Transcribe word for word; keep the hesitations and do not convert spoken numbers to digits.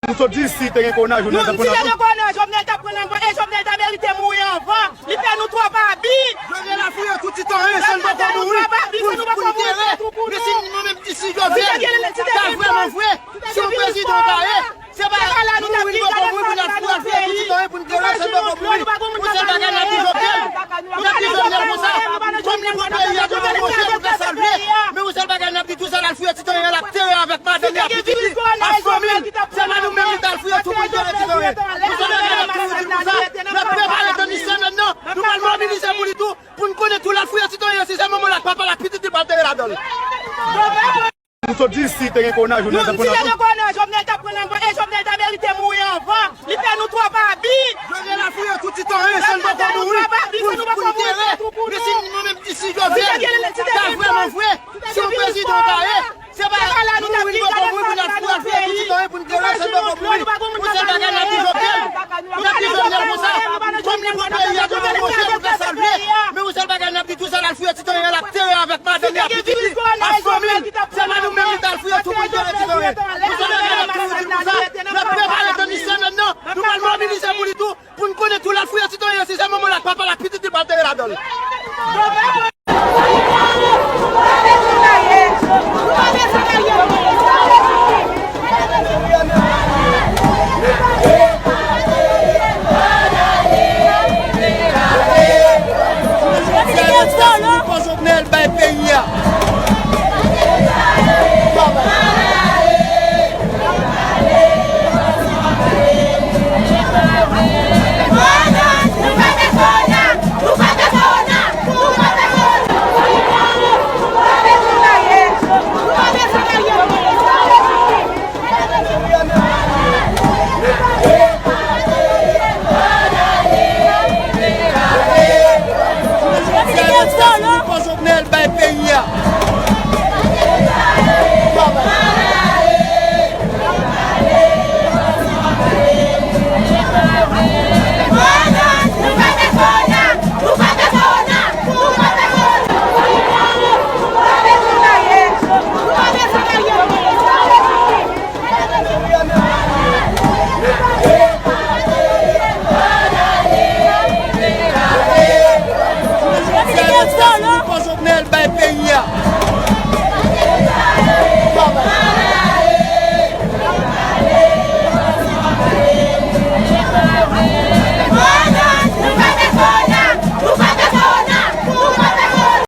Nou sot di si te gen kòwona, Jovenel t ap pran nan van. Si te gen kòwona, Jovenel t ap pran nan van, e Jovenel ta merite mouri anvan. Li fè nou twòp abi. Jovenel al fouye tout Titoyen san n poko mouri pou, pou n klere. Men si nou menm, si Jovenel ta vrèman vre se yon prezidan ta ye, se pa nou mouri n poko mouri pou n al fouye, al fouye tout Titoyen pou n klere san n poko mouri. Yon sèl bagay n ap di Jovenel, n ap di Jovenel konsa, kòm li pran peyi a, Jovenel monchè, nou ka sa l vle. Men yon sèl bagay n ap di tou, sa l al fouye Titoyen an, l ap klere avèk madanm li, ak pitit li, ak fanmi l. Se pa nou menm li t al fouye tou pou l klere Titoyen. Yon sèl bagay n ap toujou di konsa, n ap prepare tann li semèn nan, nou pral mobilize pou li tou, pou n konnen tou l al fouye Titoyen, si se manman l ak papa l ak pitit li pral klere ladan l. Nou sot di si te gen kòwona, Jovenel t ap pran nan van. Si te gen kòwona, Jovenel t ap pran nan van, e Jovenel ta merite mouri anvan. Li fè nou twòp abi. Jovenel al fouye tout Titoyen san n poko mouri pou, pou n klere. Men si nou menm, si Jovenel ta vrèman vre se yon prezidan ta ye, se pa nou mouri n poko mouri pou n al fouye, al fouye tout Titoyen pou n klere san n poko mouri. Yon sèl bagay n ap di Jovenel, n ap di Jovenel konsa, kòm li pran peyi a, Jovenel monchè, nou ka sa l vle. Men yon sèl bagay n ap di tou, sa l al fouye Titoyen an, l ap klere avèk madanm li, ak pitit li, ak fanmi l. Se pa nou menm li t al fouye tou pou l klere Titoyen. Yon sèl bagay n ap toujou di konsa, n ap prepare tann li semèn nan, nou pral mobilize pou li tou, pou n konnen tou l al fouye Titoyen, si se manman l ak papa l ak pitit li pral klere ladan l.